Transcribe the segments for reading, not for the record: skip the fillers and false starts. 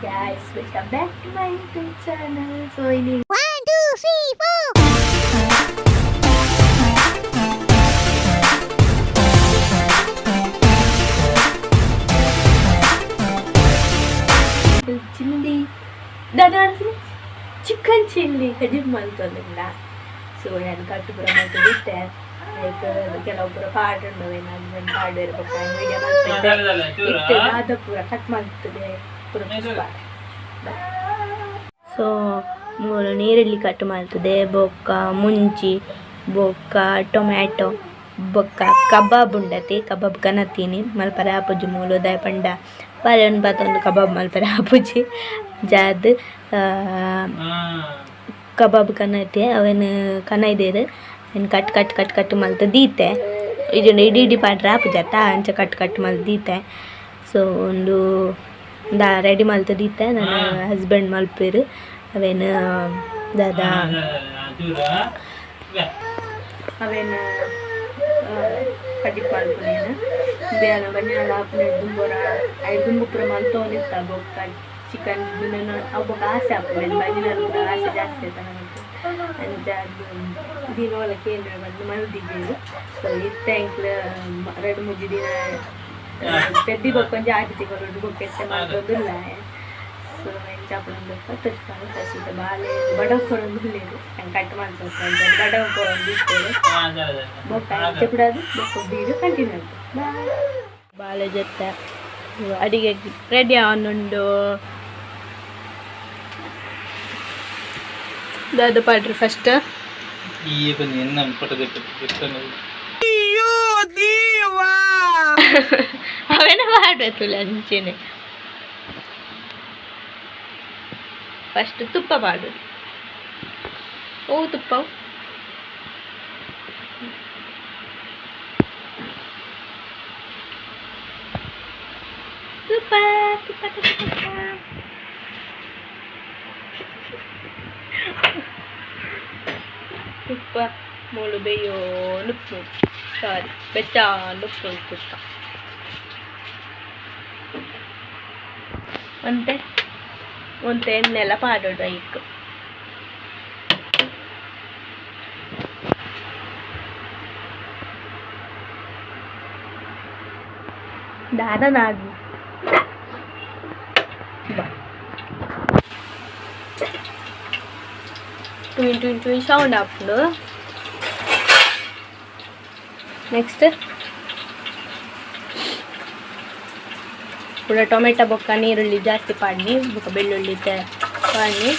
Guys, welcome back to my YouTube channel. So ಇನಿ 1, 2, 3, 4. Chilli ದಾದ chicken chilli ಕಜಿಪು ಮಲ್ತೊಂದುಂಡ. ಸೊ ಯಾನ್ ಕಟ್ಟು ಪೂರ ಮಲ್ತೊಂದಿತ್ತೆ. ಲೈಕ್ ಕೆಲವು ಪೂರ ಪಾಡ್ ಉಂಡು, ನನ್ನ ಹಸ್ಬೆಂಡ್ ಪಾಡುವೆರ್. ಬೊಕ್ಕ ವಿಡಿಯೋ ಮಲ್ತಿದ್ದೆ. ಇತ್ತೆ ದಾದ ಪೂರ ಕಟ್ ಮಲ್ತದೆ ಪೂರ. ಸೊ ಮೂಲು ನೀರುಳ್ಳಿ ಕಟ್ ಮಲ್ತದೆ, ಬೊಕ್ಕ ಮುಂಚಿ, ಬೊಕ್ಕ ಟೊಮ್ಯಾಟೊ, ಬೊಕ್ಕ ಕಬಾಬ್ ಉಂಡತೆ. ಕಬಾಬ್ ಕನತೀನಿ, ಮಲ್ಪರೆ ಆಪುಜಿ ಮೂಲು. ದಾಯೆ ಪಂಡ ಬಾಲೆನ್ ಪತೊಂದು ಕಬಾಬ್ ಮಲ್ಪರೆ ಆಪುಜಿ. ಜಾದ್ ಕಬಾಬ್ ಕನತೆ, ಅವೆನ್ ಕನೈದೆರ್. ಅವೆನ್ ಕಟ್ ಕಟ್ ಕಟ್ ಕಟ್ ಮಲ್ತ್ ದೀತೆ. ಇಜ್ಜಿಂಡ ಇಡೀ ಇಡೀ ಪಾಡ್ರೆ ಆಪುಜತ್ತ, ಅಂಚ ಕಟ್ ಕಟ್ ಮಲ್ತ್ ದೀತೆ. ಸೊ ಉಂದು ದಾ ರೆಡಿ ಮಲ್ತ್ ದೀತೆ. ನನ್ನ ಹಸ್ಬೆಂಡ್ ಮಲ್ಪೆರ್ ಅವೆನ್. ದಾದ ಅವೆನ್ ಕಜಿಪು ಮಲ್ಪುನೇನ್ ಬೇಲೆ ಬಂಜಿನಾಲ್ ಆಪುನೆ ದುಂಬೊರ ಐದು ದುಂಬು ಪೂರ ಮಲ್ತೊಂದಿತ್ತ. ಬೊಕ್ಕ ಚಿಕನ್ ಅವು ಬೊಕ್ಕ ಆಸೆ ಆಪುಂಡು, ಬಂಜಿನಾಲ್ ಪೂರ ಆಸೆ ಜಾಸ್ತಿ ಆಯ್ತ ನಮಕ್. ಅಂಚ ದಿನೋಲ ಕೇಂದ್ರ ಬಂದು ಮಲ್ದಿದ್ದೇವೆ. ಸೊ ಇತ್ತೆ ಎಂಕ್ಲ ರಡ್ಡ್ ಮೂಜಿ ದಿನ ಪೆದ್ದಿ ಬೊಕ್ಕ ಒಂಜಿ ಆಜಿ ತಿಂಗಳು ಬೊಕ್ಕ ಎತ್ತೆ ಮಲ್ತೊಂದುಲ್ಲ. ಸೊ ಎಂಚ ಆಪುಂಡು ತೋಜ್ಪಾಂಡ್. ಫಸ್ಟ್ ಬಾಲೆ ಬಡವು ಕೊರೊಂದುಲ್ಲೆರ್. ಯಾನ್ ಕಟ್ ಮಲ್ತೊಂದು ಬಡವು ಕೊರೊಂದಿತ್ತೆರ್. ಬೊಕ್ಕ ಅಂಚ ಬುಡಾದ್ ಬೊಕ್ಕ ವೀಡಿಯೋ ಕಂಟಿನ್ಯೂ ಆಯ್ತು. ಬಾಯ್. ಬಾಲೆ ಜೊತೆ ಅಡಿಗೆ ರೆಡಿ ಆವೊಂದುಂಡು. ದಾದ ಪಾಡ್ರಿ ಫಸ್ಟ್? ಈ ಬನ್ನಿ ಎನ್ನ ಫೋಟೋ. ಅವೇನ ಪಾಡ್ರೆ ಅಂಚೆನೆ. ಫಸ್ಟ್ ತುಪ್ಪ ಪಾಡೋದು. ಓ ತುಪ್ಪ, ತುಪ್ಪ, ತುಪ್ಪ, ತುಪ್ಪ, ತುಪ್ಪ, ತುಪ್ಪ. ಮೂಲು ಬೇಯೋನು, ಸಾರಿ, ಬೆಚ್ಚ ಉಪ್ಪು ತುಪ್ಪ. ಒಂತೆ ಒಂತೆ ಎಣ್ಣೆಲ್ಲ ಪಾಡೋಡು ಐಕ್. ದಾದ ನಾದು ಬಾ. ಟ್ವಿನ್ ಟ್ವಿನ್ ಟ್ವಿನ್ ಸೌಂಡ್ ಆಪುಂಡು. ನೆಕ್ಸ್ಟ್ ಪೂರ ಟೊಮೆಟೊ ಬೊಕ್ಕ ನೀರುಳ್ಳಿ ಜಾಸ್ತಿ ಪಾಡ್ನಿ, ಬೊಕ್ಕ ಬೆಳ್ಳುಳ್ಳಿ ಪಾಡ್ನಿ.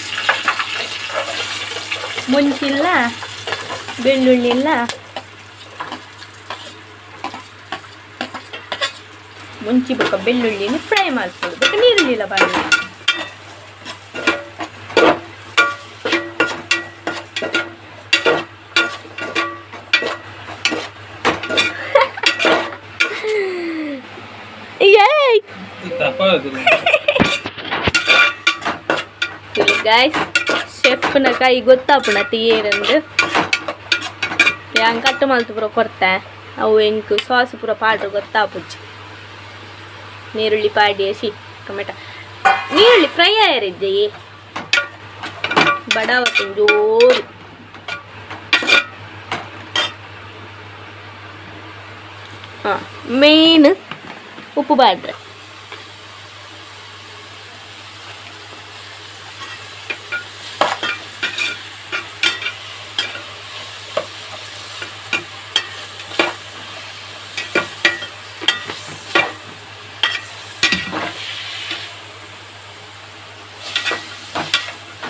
ಮುಂಚಿಲ್ಲ ಬೆಳ್ಳುಳ್ಳಿ ಇಲ್ಲ. ಮುಂಚಿ ಬೊಕ್ಕ ಬೆಳ್ಳುಳ್ಳಿನ ಫ್ರೈ ಮಾಡ್ಕೊಡು. ಬೊಕ್ಕ ನೀರುಳ್ಳಿ ಇಲ್ಲ ಪಾಡ್ನಿ. ಏಯ್! ಗಾಯ್ಸ್, ಶೆಫ್ನ ಕೈ ಗೊತ್ತಾಪುಂಡು ಅತ್ತ ಏರಂದು. ಯಾನ್ ಕಟ್ ಮಲ್ತ್ ಪೂರ ಕೊರ್ತೆ. ಅವು ಎಂಕ್ ಸಾಸ್ ಪೂರ ಪಾಡ್ರೆ ಗೊತ್ತಾಪುಜಿ. ನೀರುಳ್ಳಿ ಪಾಡಿ, ಸಿ ಟೊಮೆಟೊ ನೀರುಳ್ಳಿ ಫ್ರೈ ಆಯರಿದ್ದೆ. ಬಡವತ್ತಿನ ಜೋರು. ಹಾಂ, ಮೇನ್ ಉಪ್ಪು ಪಾಡ್ರೆ.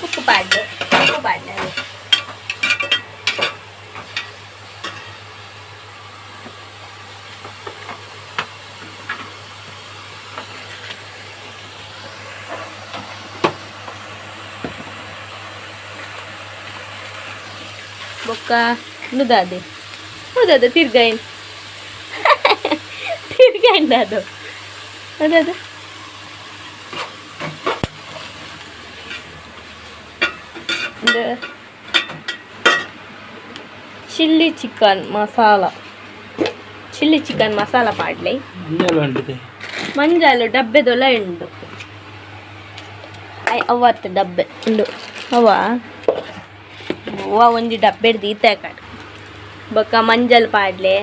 ಉಪ್ಪು ಪಾಡ್ಲೆ, ಉಪ್ಪು ಪಾಡ್ಲೆ ಅದೇ. ಬೊಕ್ಕ ನುದಾದೆ ಹೌದದು ತಿರ್ಗಾಯಿನ್ ತಿರ್ಗಾಯಿನ್ ಅದು ಅದದು chilli chicken masala, chilli chicken masala ಪಾಡ್ಲೆ. ಮಂಜಲ್ ಉಂಟು. ಮಂಜಾಲು ಡಬ್ಬೆದೊಲ ಉಂಡು. ಅವತ್ತು ಡಬ್ಬೆ ಉಂಡು ಅವ ಹೂವ ಒಂಜಿ ಡಬ್ಬೆ ದೀತ ಕಾಡು. ಬೊಕ್ಕ ಮಂಜಲ್ ಪಾಡ್ಲೆ,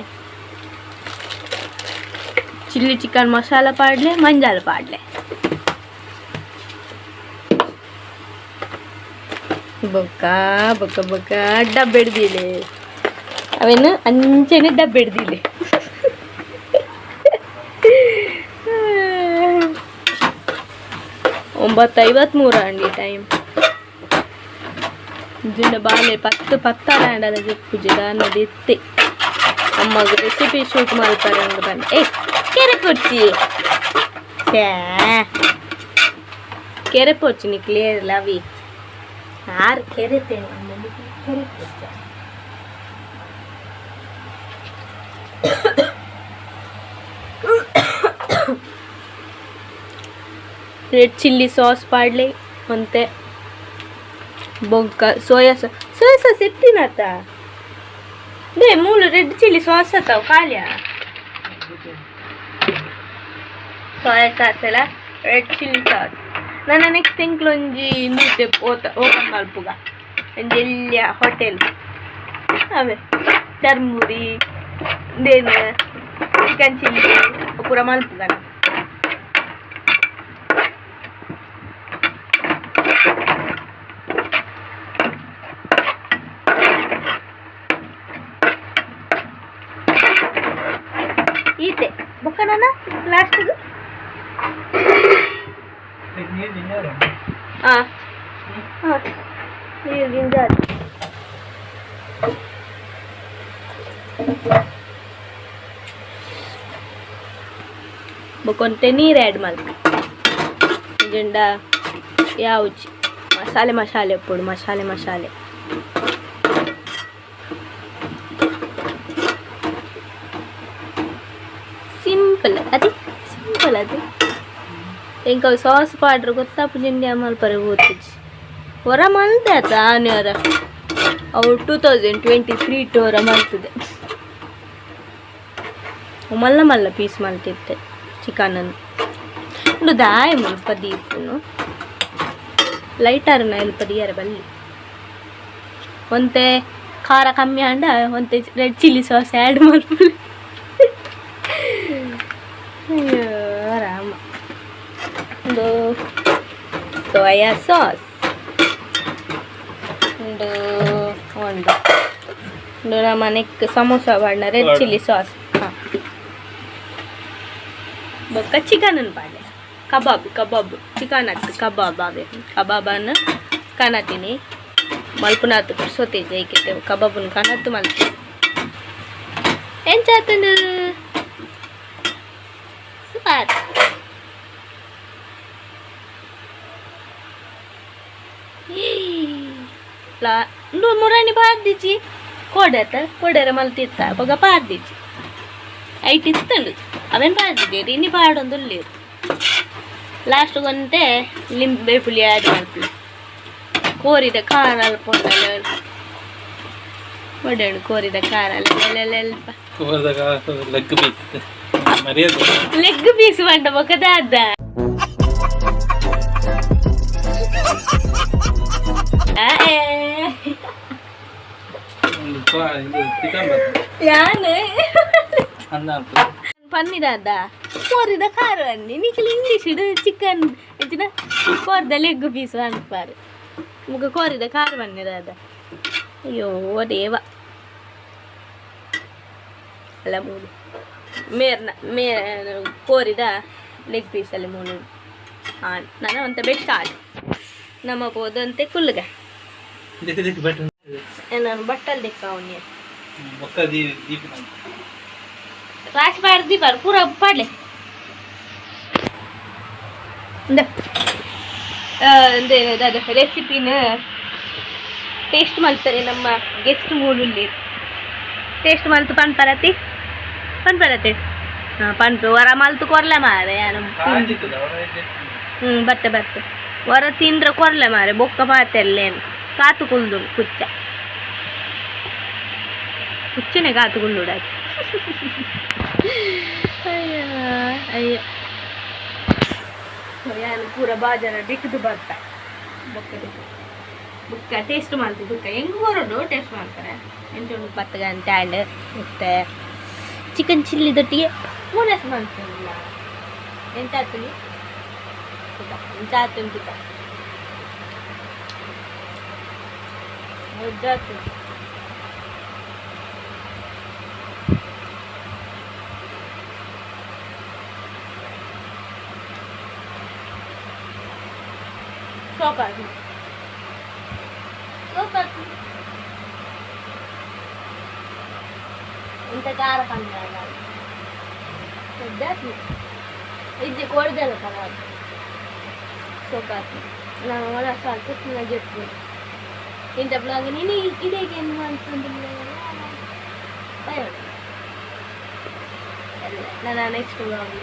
ಚಿಲ್ಲಿ ಚಿಕನ್ ಮಸಾಲ ಪಾಡ್ಲೆ, ಮಂಜಲ್ ಪಾಡ್ಲೆ. ಬೊಕ್ಕ ಬೊಕ್ಕ ಬೊಕ್ಕ ಡಬ್ಬೆ ಹಿಡ್ದಿಲೆ ಅವೇನು ಅಂಚೆನೆ ಡಬ್ಬೆ ಹಿಡ್ದಿಲೆ. 9:53 ಅಂಡಿ ಟೈಮ್. ಜಿಂಡ ಬಾಲೆ ಪತ್ತು ಪತ್ತರ ಆಂಡಲ ಜೆಪ್ಪುಜಿ ದಾನದ ಇತ್ತೆ. ಅಮ್ಮಗ ರೆಸಿಪಿ ಶೂಟ್ ಮಲ್ಪರೆ ಉಂಡು ಬನ್ನಿ. ಏ ಕೆರೆ ಪೊಚ್ಚಿ, ಛೇ ಕೆರೆ ಪೊಚ್ಚಿ ನಿ ಕ್ಲಿಯರ್ ಲವಿ ಆರ್ ಕೆರೆ ತೇನೆ ಕೆರೆ ಪೊಚ್ಚ. ರೆಡ್ ಚಿಲ್ಲಿ ಸಾಸ್ ಪಾಡ್ಲೆ ಒಂತೆ. ಬೊಕ್ಕ ಸೋಯಾ ಸಾಸ್, ಸೋಯಾ ಸಾಸ್ ಎತ್ತಿನತ they ಮೂಲು ರೆಡ್ ಚಿಲ್ಲಿ ಸಾಸ್ ಅತ್ತಾವ ಖಾಲಿಯ ಸೋಯಾ ಸಾಸ್ ಎಲ್ಲ ರೆಡ್ ಚಿಲ್ಲಿ ಸಾಸ್. ನನ್ನ ನೆಕ್ಸ್ಟ್ ತಿಂಕ್ಲೊಂಜಿ ಇಂದು ಓತ ಓಪನ್ ಮಲ್ಪುಗ ಒಂಜಿ ಎಲ್ಯ ಹೋಟೆಲ್ ಅವೇ ಚರ್ಮುರಿ ದೇನು ಚಿಕನ್ ಚಿಲ್ಲಿ ಪೂರ ಮಲ್ಪುಗ. ಈತೆ ಬೊಕ್ಕ ನನ್ನ ಲಾಸ್ಟ್ಗೆ ಹಾಂ ಹಾಂ ನೀರು ಗಿಂಜಾರಿ ಬೊಕೊಂತೆ ನೀರು ಆ್ಯಡ್ ಮಲ್ಪಿ ಜಂಡ ಯಾವುಚಿ ಮಸಾಲೆ ಮಸಾಲೆ ಪೊಡು ಮಸಾಲೆ ಮಸಾಲೆ ಸಿಂಪಲ್ ಅದೇ ಸಿಂಪಲ್ ಅದೇ. ಎಂಕ ಸಾಸ್ ಪಾಡ್ರು ಗೊತ್ತಾಪು ಜಿಂಡಿ ಮಲ್ಪರೆ ಗೊತ್ತಿಜ್ಜಿ. ಹೊರ ಮಲ್ತೆ ಆತ ಆನೆ ಹೊರ ಅವು 2023 ಟು ಹೊರ ಮಲ್ತದೆ. ಮಲ್ಲ ಮಲ್ಲ ಪೀಸ್ ಮಲ್ತಿತ್ತೆ ಚಿಕನನ್ನು. ಉಂಡು ದಾಯ ಮುಲ್ಪ ದೀಪುನು ಲೈಟರ್ನ ಎಲ್ಪ ದಿಯರ ಬಲ್ಲಿ. ಒಂತೆ ಖಾರ ಕಮ್ಮಿ ಆಂಡ ಒಂತೆ ರೆಡ್ ಚಿಲ್ಲಿ ಸಾಸ್ ಆ್ಯಡ್ ಮಲ್ಪುಲೆ. ಅಯ್ಯೋ ರಾಮ. ಒಂದು ಸೋಯಾ ಸಾಸ್ ಉಂಡು ಉಂಡು ಉಂಡು ನಮ್ಮ ನೆಕ್ ಸಮೋಸ ಪಾಡ್ನ ರೆಡ್ ಚಿಲ್ಲಿ ಸಾಸ್. ಹಾಂ ಬೊಕ್ಕ ಚಿಕನ್ ಪಾಡ್ಲೆ ಕಬಾಬ್ ಕಬಾಬ್ ಚಿಕನ್ ಅತ್ತು ಕಬಾಬ್ ಆವೆ ಕಬಾಬನ್ನು ಕನತೀನಿ ಮಲ್ಪುನಾತು ಪುರ್ಸೊತ್ತಿಜ್ಜಿ ಐಕಿತ್ತೆ ಕಬಾಬನ್ನು ಕನತ್ತು ಮಲ್ಪು. ಎಂಚಾತುಂಡು ಸೂಪರ್. ಲಾ ಉಂಡು ಮುರಾಣಿ ಪಾಡ್ದಿಜ್ಜಿ ಕೋಡೆತ ಕೋಡೆರ ಮಲ್ತಿತ್ತ ಬೊಕ ಪಾಡ್ದಿಜ್ಜಿ ಐಟ್ ಇತ್ತುಂಡು ಅವೇನು ಪಾಡ್ದಿಜ್ಜಿ ಇನಿ ಪಾಡೊಂದುಲ್ಲೆರ್. ಲಾಸ್ಟ್ ಒಂತೆ ಲಿಂಬೆ ಪುಳಿ ಆ್ಯಡ್ ಮಲ್ಪುಲೆ. ಕೋರಿದ ಖಾರ ಅಲ್ಪ ಉಂಡಲ್ಲ ಒಡೆಣು ಕೋರಿದ ಖಾರ ಅಲ್ಪ. ಲೆಗ್ ಪೀಸ್ ಮರ್ಯಾದೆ. ಲೆಗ್ ಪೀಸ್ ಪಂಡ ಬೊಕ ದಾದ ಇದು ಚಿಕನ್ ಬರ್ತದೆ ಯಾನ್ ಅನ್ನ ಪನ್ನಿದಾದ ಕೋರಿದ ಖಾರ ಅನ್ನಿ ನಿಖಿಲ್ ಇಂಗ್ಲೀಷ್ ಚಿಕನ್ ಎಂಚಿನ ಕೋರಿದ ಲೆಗ್ ಪೀಸ್ ಅನ್ಪಾರು ಮುಗ ಕೋರಿದ ಖಾರ ಬನ್ನಿದಾದ. ಅಯ್ಯೋ ದೇವ. ಅಲ್ಲ ಮೂಲು ಮೇರ್ನ ಮೇ ಕೋರಿದ ಲೆಗ್ ಪೀಸಲ್ಲಿ ಮೂಲು ಹಾಂ ನಾನು ಅಂತ ಬೆಟ್ಟ ಆಡು ನಮ್ಮ ಪೋದಂತೆ ಕುಲ್ಲುಗ ದಿಕ್ಕ ದಿಕ್ಕ ಬೆಟ್ಟ. ನಾನು ಬಟ್ಟಲ್ ದಿಕ್ಕ ಅವನಿಗೆ ಬೊಕ್ಕ ದೀಪ ರಾಶಿ ಪಾಡ್ದಿ ಬಾರ್ ಪೂರ ಪಾಡ್ಲೆ. ಇಂದ ರೆಸಿಪಿನ ಟೇಸ್ಟ್ ಮಲ್ತಾರೆ ನಮ್ಮ ಗೆಸ್ಟ್ ಮೂಡುಲ್ಲಿ. ಟೇಸ್ಟ್ ಮಲ್ತು ಪನ್ಪರತಿ ಪನ್ಪರತೆ ಹಾಂ ಪನ್ಪು ವರ ಮಲ್ತು ಕೊರ್ಲೆ ಮಾರೆ ಯಾನು. ಹ್ಞೂ ಬತ್ತೆ ಬತ್ತೆ ವರ ತಿಂದ್ರೆ ಕೊರ್ಲೆ ಮಾರೆ ಬೊಕ್ಕ ಪಾತೆರ್ಲೇನು ಕಾತು ಕುಲ್ದು ಕುಚ್ಚ ಕುಚ್ಚನೆ ಕಾತು ಕುಲ್ಲುಡಾಕಿ. ಅಯ್ಯೋ ಅಯ್ಯೋ ಯಾನು ಪೂರ ಬಾಜನ ದಿಕ್ದು ಬರ್ತ. ಬೊಕ್ಕ ಬುಕ್ಕ ಟೇಸ್ಟ್ ಮಾಡ್ತೀವಿ. ಬುಕ್ಕ ಹೆಂಗೆ ಬರೋದು ಟೇಸ್ಟ್ ಮಾಡ್ತಾರೆ. ಎಂಚ 10 ಗಂಟೆ ಆಂಡ್ ಮತ್ತೆ ಚಿಕನ್ ಚಿಲ್ಲಿ ದೊಟ್ಟಿಗೆ ಮೂನಸ್ ಮಾಡ್ತಿಲ್ಲ. ಎಂತ ಆತುನಿ ಎಂತ ಆತುಂಟು ತುಕ ಮುದ್ದಾತು. ಸೋಕಾತು ಸೋಕಾತು. ಇಂತ ಖಾರ ಪಂಡ ಮುದ್ದಾತು ಇಜ್ಜಿ ಕೋಡ್ದಲ್ಲ ಪರವಾಗಿ ಸೋಕಾತು. ನಾನು ಒಳ ಸಾಕು ಜೆಪ್ಪು ಇಂಥ ಬ್ಲಾಗ್ ನೀನು ಇಡೀ ಏನು ಮಾಡ್ತಂದಿಲ್ಲ. ಬಾಯ್. ನನ್ನ ನೆಕ್ಸ್ಟ್ ಬ್ಲಾಗ್.